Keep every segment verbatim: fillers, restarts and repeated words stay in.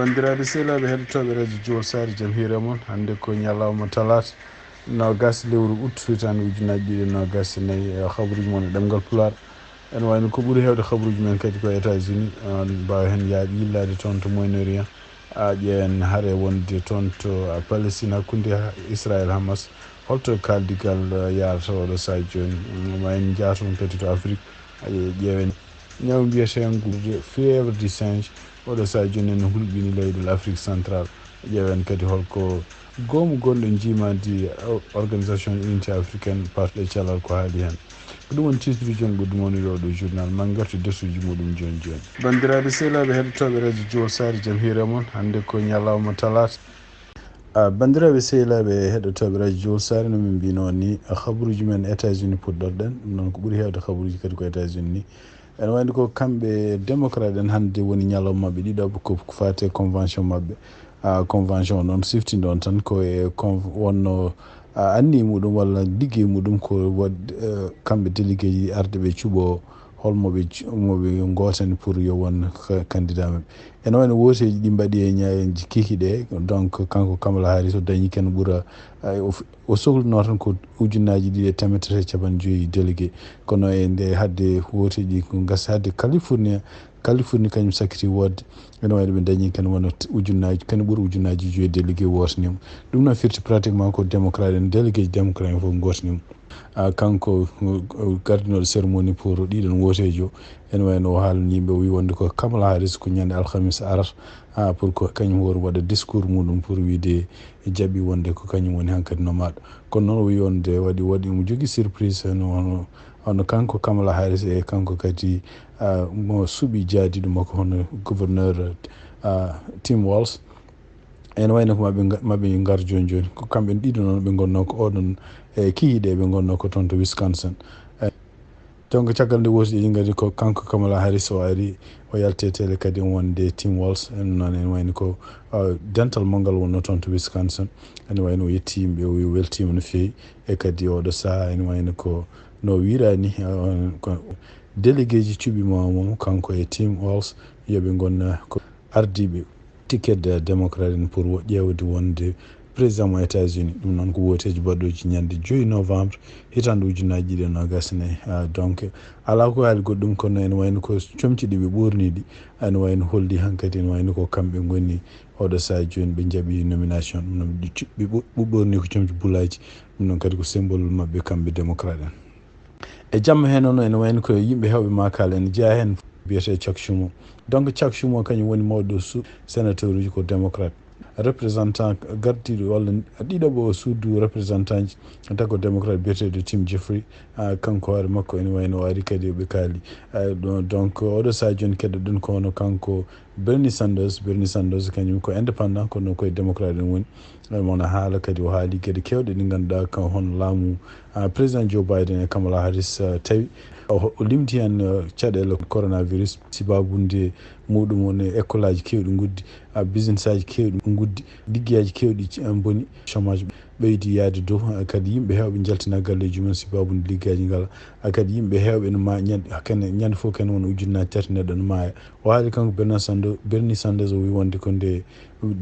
Banndiraaɓe sehilaaɓe heɗotooɓe radio Jowol Saare, jam hiire mon. Hannde ko ñalawma talaata, noogas lewru août, hitaande ujunaaji ɗiɗi e noogas e nayi. E habaruuji mon e ɗemngal Pulaar, ene wayno ko ɓuri heewde habaruuji men kadi ko États-Unis. On mbaawa heen yaade yillaade toon to Moyen-Orient, a ƴeewen hare wonde toon to, a, Palestine, hakkunde Israël Hamas. Holto kaaldigal, a, yaarata oɗo sahaa jooni? Mm, ma en njaaton kadi to Afrique, a ƴe-, ƴeewen ñaw mbiyeteengu fièvre du singe, oɗo sahaa jooni ene hulɓini leyɗeele Afrique Central. Ƴeewen kadi holko goomu gonɗo njiimaandi, o-, Organisation Unité Africaine, parɗe calal ko haali heen. Ko ɗum woni titre jooni ɓoggol mon e oɗo journal. Ma en ngartu e darsuuji muɗum jooni jooni. Banndiraaɓe sehilaaɓe heɗotooɓe radio Jowol Saare, jam hiire mon. Hannde ko ñalawma talaata. A, banndiraaɓe sehilaaɓe heɗotooɓe radio Jowol Saare, no min mbiyno ni, a, habaruuji men États-Unis puɗɗorɗen. Ɗum noon ko ɓuri heewde habaruuji kadi ko États-Unis ni. Ene wayno ko kamɓe démocrate en, hannde woni ñalawma maɓɓe ɗiɗaɓo ko, ko faati e convention maɓɓe. A, convention o noon siftinɗo on tan ko e con-, wonno, a, anniye muɗum walla liggey muɗum ko waɗ-, eh, kamɓe délégué ji arde ɓe cuɓo holmo ɓe cu-, mo ɓe ngootani pour yo won ka-, candidat maɓɓe. Ene wayno wooteeji ɗi mbaɗi e ña-, kiiki ɗe, donc kanko Kamala Harris o dañi ken ɓura, a, o f-, o sohlunoo tan ko ujunnaaji ɗiɗi e teemedere e capanɗe joyi délégué. Kono e nde hadde wooteeji ko gasi hadde Californie, Californie kañum sakkiti woodde. Ene wayno ɓe dañi ken wona t-, ujunnaaji, ken ɓuri ujunnaaji joyi délégué wootanii mo. Ɗum noon firti pratiquement ko démocrate en, délégué ji démocrate en fof ngootanii mo. A, kanko, o, o gardinooɗo cérémonie pour ɗiɗon wooteeji o, ene wayno o haalani yimɓe, o wi wonde ko Kamala Harris ko ñande alhamis arata, a, pour ko kañum hoore waɗa discours muɗum pour wiide jaɓi wonde ko kañum woni hankadi nomaaɗo. Kono noon o wi wonde waɗi, waɗi mo jogii surprise, hono, hono, hono kanko Kamala Harris e kanko kadi, a, mo suɓi jaadiiɗo makko hono gouverneur, a, Tim Walz. Ene wayno ko maɓɓe nga-, maɓɓe ngar jooni jooni. Ko kamɓe ɗiɗo noon ɓe ngonnoo ko oɗon, e kiikiiɗe ɓe ngonnoo ko toon to Wisconsin. E, donc caggal nde wooteeji ngari ko kanko Kamala Harris o ari, o yalti e tele kadi wonde Tim Walz. En noon ene wayno ko, a, dental mo ngal wonnoo toon to Wisconsin. Ene wayno o yetti yimɓe, o wi o weltiima no feewi. E kadi oɗo sahaa ene wayno ko no wiiraani, a, ko délégué ji cuɓi mo, mo kanko e Tim Walz yo ɓe ngon, a, ko ardiiɓe ticket, eh, démocrate en pour wo-, ƴeewde wonde président mo États-Unis. Ɗum noon ko wooteeji baɗɗooji ñande joyi novembre, hitaande ujunnaaji ɗiɗi e noogas e nayi. Ah, donc, alaa ko haali goɗɗum, kono ene wayno ko comci ɗi ɓe ɓoorni ɗi, ene wayno holli hankadi, ene wayno ko kamɓe ngoni oɗo sahaa jooni ɓe njaɓi nomination. Ɗum noon ɓe cu-, ɓe ɓo-, ɓe ɓoorni ko comci bulaaji, ɗum noon kadi ko symbole maɓɓe kamɓe démocrate en. E jamma heen noon, ene wayno ko yimɓe heewɓe maakaali ene jeyaa heen, biyetee Chuck Schumer. Donc, Chuck Schumer kañum woni mawɗo su-, sénateur uji ko démocrate. Représentant gardiiɗo walla ɗiɗaɓo suudu représentant ji, tawi ko démocrate biyeteeɗo Tim Jeffrey, ah, kanko hoore makko ene wayno o ari kadi ɓe kaali. Ah, ɗo-, donc, oɗo sahaa jooni keɗoɗen ko hono kanko Bernie Sanders. Bernie Sanders kañum ko indépendant, kono ko e démocrate en woni. Eh, wona haala kadi, o haali geɗe keewɗe ɗe ngannduɗaa kam hono laamu, ah, président Joe Biden e Kamala Harris, ah, tawi o, o limti heen, ah, caɗeele coronavirus, sibaabude muɗum woni école aji keewɗi nguddi, ah, business aji keewɗi nguddi, liggeyaaji keewɗi ci-, ah, mboni, chômage ɓeydi yaade dow, ah, kadi yimɓe heewɓe njaltina galleeji mum sibaabude liggeyaaji ngalaa, ah, kadi yimɓe heewɓe ene ma-, ñan-, kene, ñande fof kene wona ujunnaaji tati neɗɗo ne maaya. O haali kanko Bernie Sando-, Bernie Sanders, o wi wonde ko nde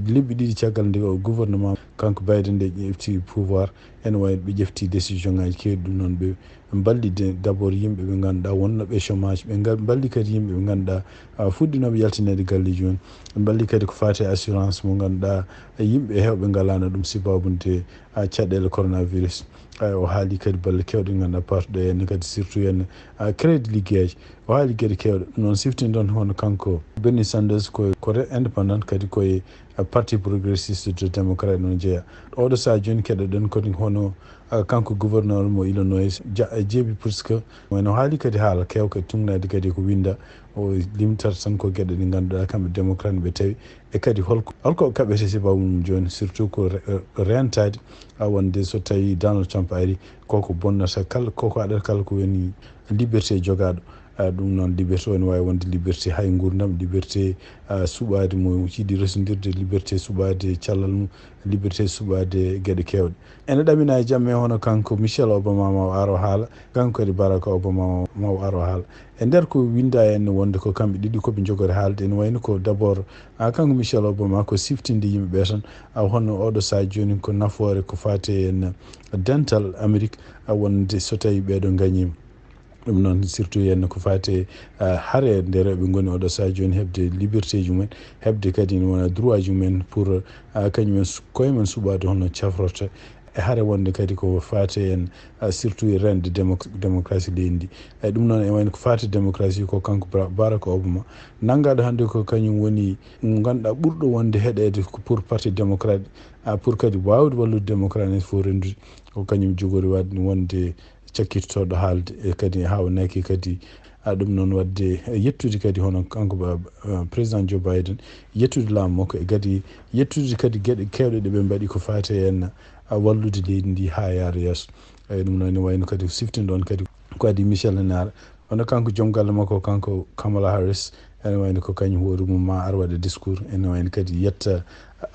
lebbi ɗiɗi caggal nde o gouvernement kanko Biden nde ƴefti pouvoir, ene wayi ɓe ƴefti décision ngaji keewɗi, ɗum noon ɓe mballi de-, d'abord yimɓe ɓe ngannduɗaa wonno ɓe chômage, ɓe ngal-, mballi kadi yimɓe ɓe ngannduɗaa, ah, fuɗɗinooɓe yaltineede galleeji mum, ɓe mballi kadi ko faati e assurance mo ngannduɗaa yimɓe heewɓe ngalaano ɗum sibaabude, ah, caɗeele coronavirus. Ah, o haali kadi balle keewɗe ɗe ngannduɗaa partuɗo heen kadi surtout heen, ah, crédit liggeyaaji. O haali geɗe keewɗe. Noon siftinɗon hono kanko Bernie Sanders ko, ko re-, indépendant, kadi ko e, eh, Parti Progressiste de Démocrate noon jeyaa. Oɗo sahaa jooni keɗoɗen kadi hono, eh, kanko gouverneur mo Illinois, Ja-, eh, J B Pritzker. Wayno haali kadi haala keew kadi tuugnaade kadi ko winnda. O limtata tan ko geɗe ɗe ngannduɗaa kamɓe démocrate ɓe tawi. E kadi holko, holko kaɓete sababu mum jooni, surtout ko re-, eh, reentaade, a, wonde so tawi Donald Trump ari, koko bonnata kala, koko haɗata kala ko woni liberté jogaaɗo. Ah, ɗum noon, liberté o ene waawi wonde liberté hay nguurndam, liberté, ah, suɓaade mo yiɗi resondirde, liberté suɓaade callal mum, liberté suɓaade geɗe keewɗe. Ene ɗamina e jamme hono kanko Michel Obama ma o ar o haala, kanko kadi Barack Obama ma o ar o haala. E nder ko winnda en wonde ko kamɓe ɗiɗi ko ɓe njogori haalde, ene wayno ko d'abord, ah, kanko Michel Obama ko siftinde yimɓe ɓe tan, ah, hono oɗo sahaa jooni ko nafoore ko faati e dental Amérique, ah, wonde so tawi ɓeeɗo ngañiima. Ɗum noon, surtout henna ko faati e, ah, hare nde rewɓe ngoni oɗo sahaa jooni heɓde liberté ji mumen, heɓde kadi ene wona droit ji mumen pour, ah, kañum en su-, koye men suɓaade hono cafrorta. E hare wonde kadi ko faati en, ah, surtout e rende démoc-, démocratie leydi ndi. E ɗum noon, e wayno ko faati démocratie ko kanko Bra-, Barack Obama nanngaɗo hannde ko kañum woni mo ngannduɗaa ɓurɗo wonde heɗeede ko pour parti démocrate, ah, pour kadi waawde wallude démocrate en fof renndude. Ko kañum jogori waɗde wonde cakkitotooɗo haalde, e kadi haa o naaki kadi, a, ɗum noon waɗde, e, yettude kadi hono kanko ba, eh, président Joe Biden, yettude laamu makko, e kadi yettude kadi geɗe keewɗe ɗe ɓe mbaɗi ko faati e en, a, wallude leydi ndi haa yaara yeeso. Eyi, ɗum noon ene wayno kadi siftinɗon kadi ko adii Michel ene ara. Wano kanko joom galle makko, kanko Kamala Harris, ene wayno ko kañum hoore mum ma ar waɗa discours, ene wayno kadi yetta,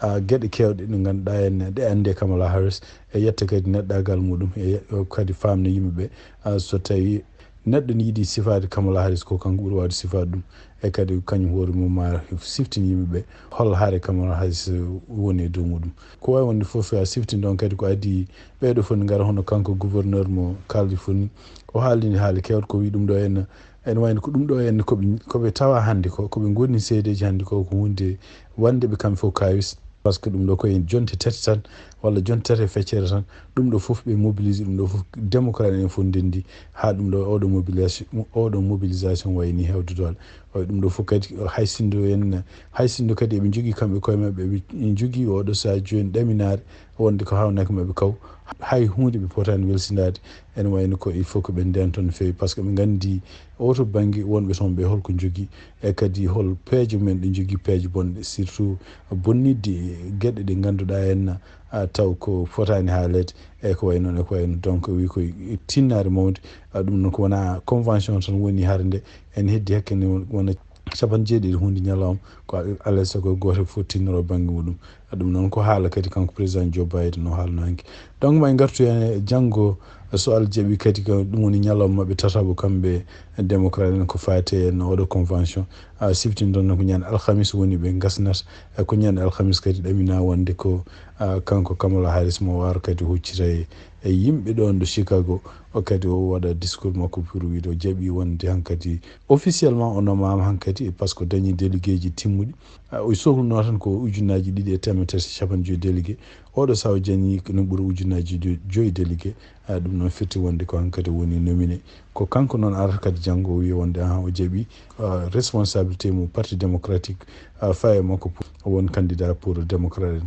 a, geɗe keewɗe ɗe ngannduɗaa en, ɗe anndi e Kamala Harris, e yetta kadi neɗɗaagal muɗum, e ye-, kadi faamna yimɓe ɓe, a, so tawi neɗɗo ne yiɗi sifaade Kamala Harris, ko kanko ɓuri waawde sifaade ɗum, e kadi kañum hoore mum ma siftin yimɓe ɓe hol hare Kamala Harris woni e dow muɗum. Ko waawi wonde fof, a, siftin ɗon kadi ko adii ɓeeɗo fof ne ngara hono kanko gouverneur mo Californie, o haalini haala keewɗo ko wi ɗum ɗo en, ene wayno ko ɗum ɗo en ko ɓe, ko ɓe tawa hannde ko, ko ɓe ngoni seedeeji hannde ko, ko huunde wande ɓe kamɓe fof kaawis. Par ce que ɗum ɗo ko e jonte tati tan, walla jonte tati e feccere tan, ɗum ɗo fof ɓe mobilisé, ɗum ɗo fof démocrate en fof ndenndi, haa ɗum ɗo oɗo mobilisation, oɗo mobilisation wayni heewde doole. O ɗum ɗo fof kadi, hay sinno en, hay sinno kadi eɓe njogii kamɓe koye maɓɓe, eɓe njogii oɗo sahaa jooni ɗaminaare wonde ko haawnaki maɓɓe kaw, hay huunde ɓe potaani welsindaade. Ene wayno ko il faut que ɓe ndeenton no feewi, par ce que ɓe nganndi oo to bannge wonɓe toon ɓe holko njogii, e kadi hol peeje men ɗe njogii, peeje bonɗe, surtout bonnitde geɗe ɗe ngannduɗaa en, a, taw ko fotaani haaleede, e ko wayi noon, e ko wayi noon. Donc, wi ko e tinnaare mawnde, a, ɗum noon ko wona convention tan woni hare nde, en heddi hakke nde wona capanɗe jeeɗiɗi huunde ñalawma, ko alaa e sago gooto fof tinnoro bannge muɗum. Ɗum noon ko haala kadi kanko président Joe Biden o haalno hanki. Donc, ma en ngartu heen e janngo, so Allah jaɓi kadi, ko ɗum woni ñalawma maɓɓe tataɓo kamɓe démocrate en ko faati e no oɗo convention. A, siftinɗon ko ñande alhamis woni ɓe ngasnata. E ko ñande alhamis kadi ɗamina wonde ko, a, kanko Kamala Harris mo waro kadi huccita e, e yimɓe ɗon ɗo Chicago. O kadi o waɗa discours makko pour wiide o jaɓi wonde hankadi officiellement o nomaama hankadi, par ce que o dañi délégué ji timmuɗi. A, o sohluno tan ko ujunnaaji ɗiɗi e teemedere tati e capanɗe joyi délégué. Oɗo sahaa o dañi no ɓuri ujunnaaji jo-, joyi délégué. A, ɗum noon firti wonde ko hankadi woni nominé. Ko kanko noon arata kadi janngo o wiya wonde, ahan, o jaɓi, a, responsabilité mo Parti Démocratique, a, faye makko pour o won candidat pour démocrate en.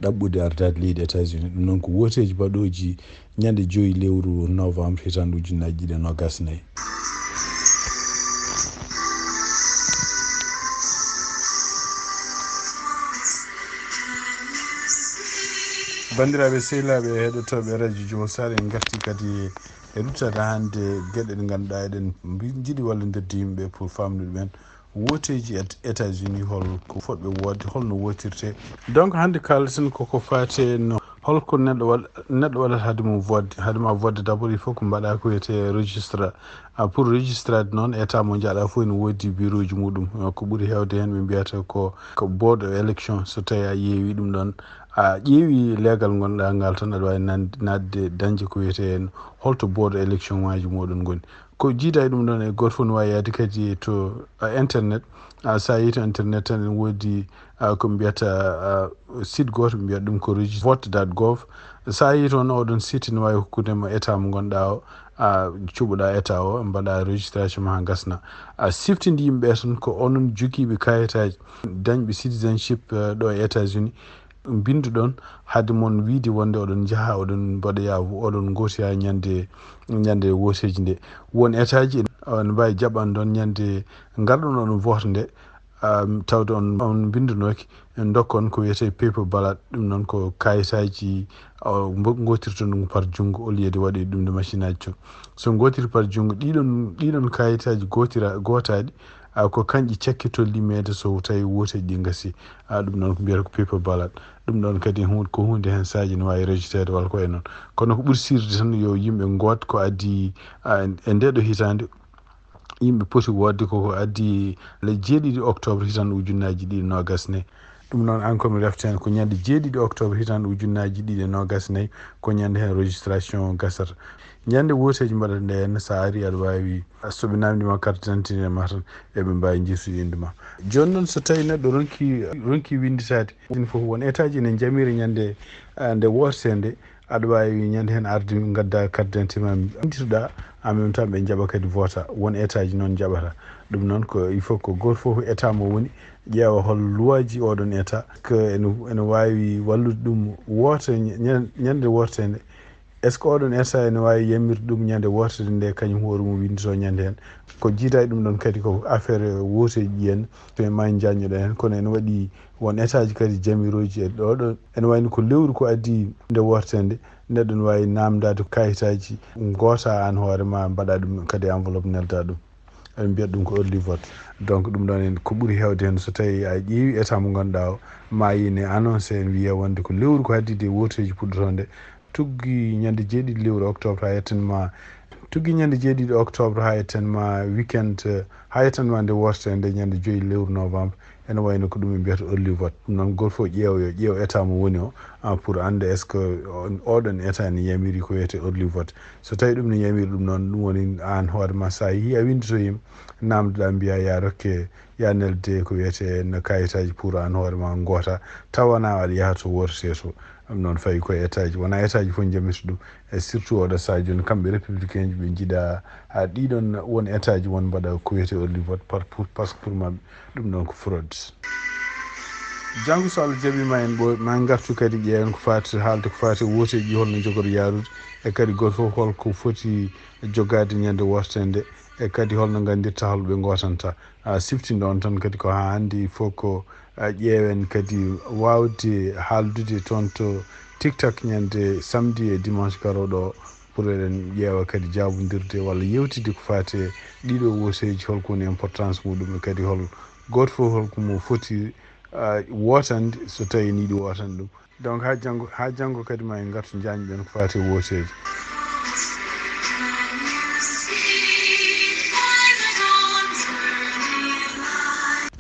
Ɗaɓɓude ardaade leydi États-Unis. Ɗum noon ko wooteeji baɗooji ñande joyi lewru novembre hitaande ujunnaaji ɗiɗi e noogaas e nayi. Banndiraaɓe sehilaaɓe e heɗotooɓe Radio Jowol Sare, en ngarti kadi e ruttaade hannde geɗe ɗe ngannduɗaa eɗen mbi-, njiɗi wallindirde yimɓe pour faamnude ɓeen. Wooteeji Et-, États-Unis, hol ko fotɓe woodde, hol no wootirte? Donc, hannde kaalten ko ko faati e no, hol ko neɗɗo waɗ-, neɗɗo waɗata hade mum woodde, hade ma woodde d'abord, il faut ko mbaɗa ko wiyetee registre. A, pour registrade noon, état mo njaɗa fof ene woodi bureau ji muɗum. A, ko ɓuri heewde heen ɓe mbiyata ko, ko board of election. So tawi a ƴeewi ɗum ɗon, a ƴeewi leegal ngonɗa ngal tan, aɗa waawi nan-, naatde dañde ko wiyetee heen holto board of election ŋaaji muɗum ngoni. Ko jiida e ɗum ɗon, e gooto fof no waawi yahde kadi to, a, internet. A, so a yii to internet tan, ene woodi, a, ko mbiyata, a, site gooto, ɓe mbiyata ɗum ko regis-, vote dot gov. So a yii toon, oɗon site ne waawi hokkude ma état mo ngonɗa o, a, cuɓoɗa état o, mbaɗa registration ma haa ngasna. A, siftinde yimɓe ɓe tan ko onon jogiiɓe kayitaaji, dañɓe citizenship, a, ɗo e États-Unis. Mbinnduɗon hade mon wiide wonde oɗon njaha, oɗon mbaɗoya, oɗon ngootoya ñande, ñande wooteeji nde. Won état ji ene mbaawi jaɓande on ñande ngarɗon oɗon vote nde, tawde on on mbinndunooki, en ndokka on ko wiyetee paper ballot. Ɗum noon ko kayitaaji, ngootirton ɗum par junngo au lieu de waɗe ɗum nde machine aji to. So ngootiri par junngo, ɗiɗon ɗiɗon kayitaaji gootira gootaaɗi, ko kanƴi cakkitoo limeede so tawi wooteeji ɗi ngasii. Ɗum noon ko mbiyata ko paper ballot. Ɗum ɗoon kadi ko huunde heen saaji no waawi rejiteede walla ko e noon. Kono ko ɓuri sirde tan yo yimɓe ngoot ko addi e ndeeɗo hitaande. Yimɓe poti woodde koko addi le jeeɗiɗi octobre hitande ujunnaaji ɗiɗi noogas nayi. Ɗum noon encore mi refti heen ko ñande jeeɗiɗi octobre hitande ujunnaaji ɗiɗi noogas nayi, ko ñande heen registration gasata. Ñande wooteeji mbaɗata nde heen, so a ari aɗa waawi, so ɓe naamndiima carte d'identité ma tan, eɓe mbaawi njiitu innde ma. Jooni noon so tawii neɗɗo ronki ronki winnditaade, ɗin fof won état ji ene njamiri ñande nde woote nde. Aɗa waawi ñande heen arde ngadda carte d'identité ma, winnditoɗaa, en même temps ɓe njaɓa kadi vote. Won état ji noon njaɓata. Ɗum noon ko il faut ko gooto fof état mo woni, ƴeewa hol loi ji oɗon état, que ene ene waawi wallude ɗum woote ñande woote nde. Est ce que oɗon état ene waawi yamirde ɗum ñande woote nde, kañum hoore mum winndito ñande heen? Ko jiida e ɗum ɗoon kadi ko affaire wooteeji ɗi en, to en maayi njaññoɗen heen, kono ene waɗi won état ji kadi jamirooji e ɗo ɗo. Ene wayno ko lewru ko addi nde woote nde, neɗɗo ne waawi naamndaade kayitaaji, ngoota aan hoore ma, mbaɗa ɗum kadi enveloppe, nelda ɗum. Eɓe mbiyata ɗum ko early vote. Donc ɗum ɗoon en ko ɓuri heewde heen, so tawii a ƴeewi état mo ngannduɗaa o, ma yiine annoncé en wiya wonde ko lewru ko addi de wooteeji puɗɗotoo nde, tuggi ñande jeeɗiɗi lewru octobre haa yettan ma, tuggi ñande jeeɗiɗi octobre haa yettan ma weekend, haa yettan ma nde woote nde ñande joyi lewru novembre. Ene wayno ko ɗum ɓe mbiyata early vote. Ɗum noon gooto fof ƴeewa, yo ƴeew état mo woni o, ah, pour annde est ce que on- oɗon état ne yamiri ko wiyetee early vote. So tawii ɗum ne yamiri ɗum noon, ɗum woni aan hoore ma, so a yehii a winnditoyiima, naamndoɗaa, mbiyaa ya rokke, ya nelde ko wiyetee no kayitaaji pour aan hoore ma ngoota, tawa wonaa aɗa yaha to wootetee to. Ɗum noon fawi ko e état ji, wonaa état ji fof njamirta ɗum. E surtout oɗo sahaa jooni, kamɓe républicain ji ɓe njiɗa, haa ɗiɗon won état ji won mbaɗa ko wiyetee early vote par pour, parce que pour maɓɓe ɗum ɗoon ko fraude. Janngo so Allah jaɓii ma en ɓo-, ma en ngartu kadi ƴeewen ko faati, haalde ko faati e wooteeji holno njogori yaarude, e kadi gooto fof holko foti jogaade ñande woote nde, e kadi holno nganndirta hol ɓe ngootanta. A siftinɗo on tan kadi ko haa hannde il faut ko, a, ƴeewen kadi waawde haaldude toon to TikTok ñande samedi e dimanche garooɗo o, pour eɗen ƴeewa kadi jaabondirde walla yewtidde ko faati e ɗiɗo wooteeji, holko woni importance muɗum e kadi hol gooto fof holko mo foti, a, wootande so tawii ne yiɗi wootande ɗum. Donc haa janngo, haa janngo kadi ma en ngartu njaññuɗen ko faati e wooteeji.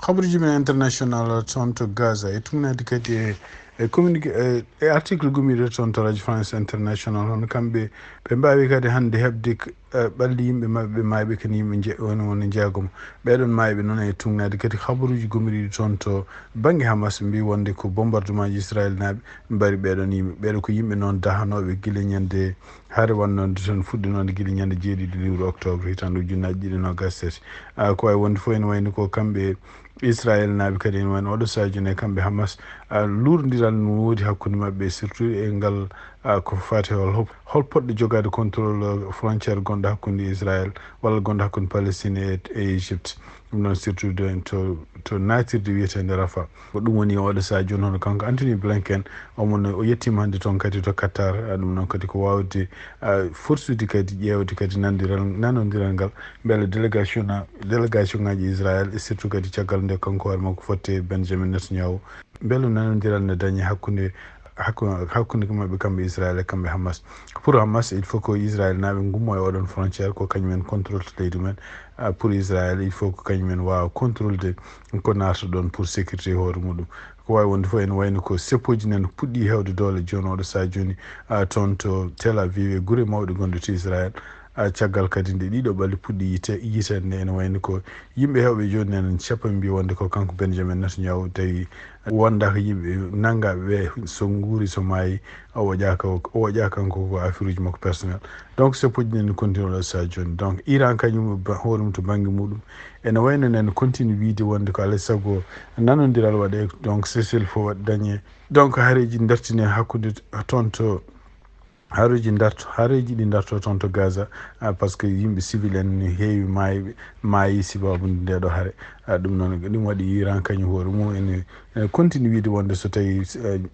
Habaruuji men international toon to Gaza e tugnaade kadi e, e communiqué, e, e article gummiiɗo toon to Radio France International, hono kamɓe ɓe mbaawi kadi hannde heɓde k-, eh, ɓalli yimɓe maɓɓe ɓe maayɓe, kadi yimɓe nje-, woni, woni jeegom. Ɓeeɗon maayɓe noon e tugnaade kadi habaruuji gomiriiɗi toon to bannge Hamas mbi wonde ko bombardement ji Israel naaɓe mbari ɓeeɗon yimɓe. Ɓeeɗo ko yimɓe noon dahanooɓe gila ñande hare wannode toon fuɗɗinoonde gila ñande jeeɗiɗi lewru octobre hitaande ujunnaaji ɗiɗi noogas tati. Ah, ko wayi wonde fof ene wayno ko kamɓe Israel naaɓe kadi ene wayno oɗo sahaa jooni e kamɓe Hamas, ah, luurondiral no woodi hakkunde maɓɓe, surtout e ngal, ah, ko faati hol, hol, hol poɗɗo jogaade contrôle frontière gonɗo hakkunde Israel walla gonɗo hakkunde Palestine e, e Égypte. Ɗum noon surtout de, to, to naatirde wiyeteende Rafah. Ko ɗum woni oɗo sahaa jooni, hono kanko Anthony Blinken, omo no, o yettiima hannde toon kadi to Qatar. Ah, ɗum noon kadi ko waawde, ah, forsude kadi ƴeewde kadi nanondiral, nanondiral ngal, mbele délégation na-, délégation ngaji Israel, e surtout kadi caggal nde kanko hoore makko fotte Benjamin Netanyahu, mbele nanondiral ne dañi hakkunde, hakku-, hakkunde maɓɓe kamɓe Israel e kamɓe Hamas. Pour Hamas, il faut que Israel naaɓe ngummo e oɗon frontière, ko kañumen contrôle to leydi mumen. Ah, pour Israel, il faut que kañumen waawa contrôle de ko naata ɗoon pour sécurité hoore muɗum. Ko wayi wonde fof ene wayno ko seppooji nana puɗɗi heewde doole jooni oɗo sahaa jooni, ah, toon to Tel Aviv e gure mawɗe gonɗe to Israel. Ah, caggal kadi nde ɗiɗo ɓalli puɗɗi yiite, yiite nde ene wayno ko yimɓe heewɓe jooni nana cappa mbi wonde ko kanko Benjamin Netanyahu tawi wonda ko yimɓe nanngaɓe ɓe so nguuri so maayi, o waɗa ko, o waɗa kanko ko affaire uji makko personnel. Donc seppooji nani continue oɗo sahaa jooni. Donc Iran kañum ba-, hoore mum to bannge muɗum ene wayno nani continue wiide wonde ko alaa e sago nanondiral waɗe, donc cessez-le-feu waɗ dañe. Donc hareeji dartine hakkunde toon to, hareeji darto, hareeji ɗi darto toon to Gaza, ah, parce que yimɓe civil en ne heewi maayɓe, maayi sababu ndeeɗo hare. Ɗum noon, ɗum waɗi Iran kañum hoore mum ene, ene continue wiide wonde so tawi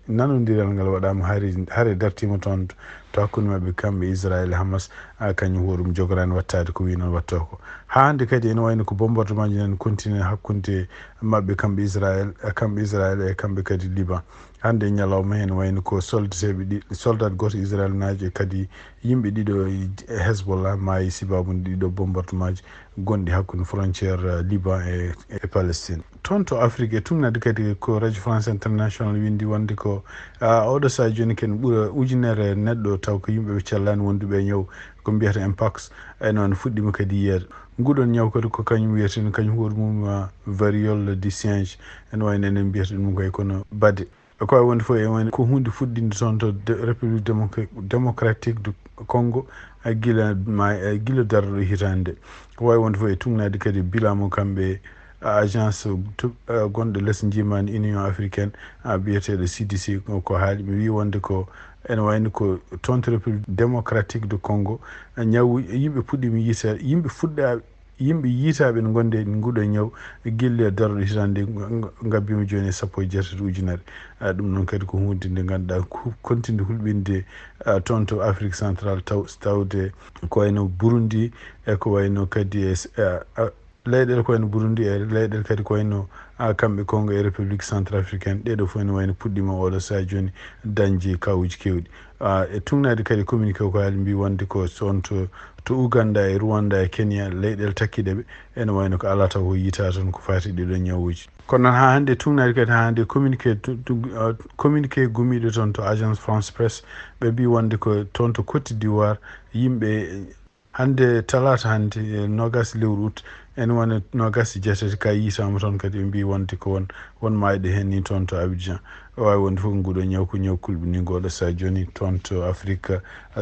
nanondiral ngal waɗaama, hari hare dartiima toon to hakkunde maɓɓe kamɓe Israel e Hamas, kañum hoore mum jogoraani wattaade ko wii noon wattoo ko. Haa hannde kadi ene wayno ko bombardement ji nan continue hakkunde maɓɓe kamɓe Israel, kamɓe Israel e kamɓe kadi Liban. Hannde e ñalawma heen wayno ko soldateeɓe ɗi soldat gooto Israel naajo e kadi yimɓe ɗiɗo e Hezbollah maayi sibaabu ɗiɗo bombardement ji gonɗi hakkunde frontière Liban e, e Palestine. Toon to Afrique e tugnaade kadi ko Radio France International winndi wonde ko, a, oɗo sahaa jooni ken ɓura ujunere neɗɗo taw ko yimɓe ɓe cellaani wonduɓe e ñaw ko mbiyata mpox. E noon fuɗɗima kadi yiyeede. Nguɗon ñaw kadi ko kañum wiyetee, kañum hoore mum, a, variole du singe. Ene wayno enen mbiyata ɗum kay kono bade. Ko wayi wonde fof e wayno ko huunde fuɗɗinde toon to de-, République Démocra-, Démocratique du Congo, a, gila ma, a, gila darɗo hitaande. Ko wayi wonde fof e tugnaade kadi bila mo kamɓe, a, agence to, a, gonɗo les njiimaandi Union Africaine, a, biyeteeɗo C D C ko, ko haali. Mi wii wonde ko ene wayno ko toon to République Démocratique du Congo, a, ñaw yimɓe puɗɗiima yiite, yimɓe fuɗɗa yimɓe yiitaaɓe ne ngonde e nguɗo ñaw gilla e darɗo hitaande nde, nga-, nga-, ngabbiima jooni e sappo e jeetati ujunere. A, ɗum noon kadi ko huunde nde ngannduɗaa ko hu-, continue hulɓinde, a, toon to Afrique Central taw-, tawde ko wayno Burundi e ko wayno kadi e s-, a, a, leyɗeele ko wayno Burundi e leyɗeele kadi ko wayno, a, kamɓe Congo e République Centrafricaine. Ɗee ɗoo fof ene wayno puɗɗiima oɗo sahaa jooni dañde kawuuji keewɗi. A, e tugnaade kadi communiqué ko haali mbii wonde ko toon to, to Uganda e Rwanda e Kenya, leyɗeele takkiiɗe ɓe, ene wayno ko alaa taw ko yiitaa toon ko faati ɗii ɗoo ñawuuji. Kono noon haa hannde e tugnaade kadi haa hannde communiqué tu-, tu-, a, communiqué gummiiɗo toon to Agence France Presse, ɓe mbii wonde ko toon to Côte d'Ivoire yimɓe hannde talaata hannde, e noogaas lewru août, ene wona noogaas e jeetati, ka yiitaama toon kadi, ɓe mbii wonde ko won, won maayɗo heen ni toon to Abidjan. O waawi wonde fof nguɗo ñaw ko ñaw kulɓiniiɗo oɗo sahaa jooni toon to Afrique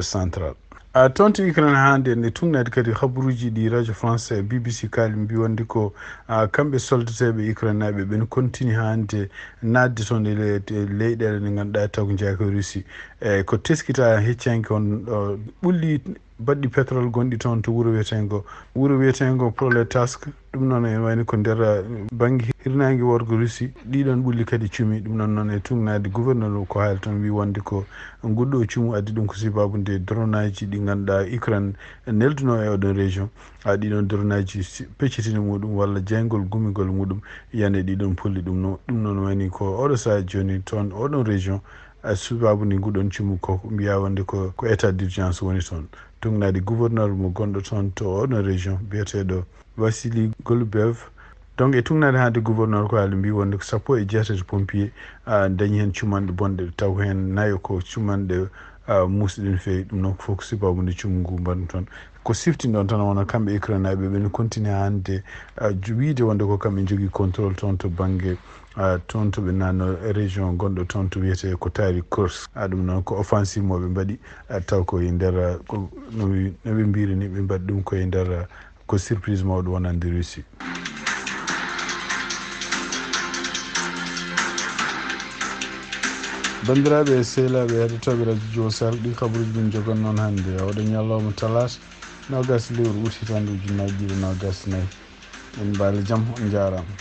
Central. A, toon to Ukraine haa hannde ene tugnaade kadi habaruuji ɗi Radio France, B B C kaali mbii wonde ko, a, kamɓe soldateeɓe Ukraine naaɓe ɓen continue haa hannde naatde toon e le-, e leyɗeele ɗe ngannduɗaa taw ko jeyaa ko Russie. E ko teskitaa heccanke on, o, ɓulli baɗɗi pétrole gonɗi toon to wuro wiyeteengo, wuro wiyeteengo Proletarsk. Ɗum noon ene wayno ko nder, uh, bannge hirnaange worgo Russie. Ɗiɗon ɓulli kadi cumi. Ɗum noon, noon e tugnaade gouverneur o ko haali toon, wi wonde ko nguɗo cumu addi ɗum ko sababu nde drone aji ɗi ngannduɗaa Ukraine nelduno e oɗon région. A, ɗiɗon drone aji si-, peccitini muɗum walla jeyngol gumigol muɗum yande ɗiɗon polli ɗum no. Ɗum noon wayni ko oɗo sahaa jooni toon oɗon région, a, sababu ndi nguɗon cumu ko mbiyaa wonde ko, ko état d'urgence woni toon. Tugnaade gouverneur mo gonɗo toon to oɗon région, biyeteeɗo Vasily Golubev. Donc, e tugnaade hannde gouverneur ko haali mbii wonde ko sappo e jeetati pompier, a, dañi heen cumanɗe bonɗe, taw heen nayo ko cumanɗe, a, muusɗe no feewi. Ɗum noon ko fof ko sababu nde cumu ngu mbaɗ toon. Ko siftinɗon tan wona kamɓe Ukraine naaɓe ɓe no continue hannde, a, jo-, wiide wonde ko kamɓe njogii contrôle toon to bannge, a, toon to ɓe nanno région gonɗo toon to wiyetee ko Taari Kursk. A, ɗum noon ko offensive mo ɓe mbaɗi, a, taw ko e nder, a, ko no wi-, no ɓe mbiri ni ɓe mbaɗi ɗum ko e nder, a, ko surprise mawɗo wonande Russie. Banndiraaɓe e sehilaaɓe heɗotooɓe Radio Jowsal, ɗi kabaruuji min njogon noon hannde. Oɗo ñalawma talaata, noogaas lewru août hitaande ujunnaaji ɗiɗi e noogaas e nayi. En mbaali jam, on njaaraama.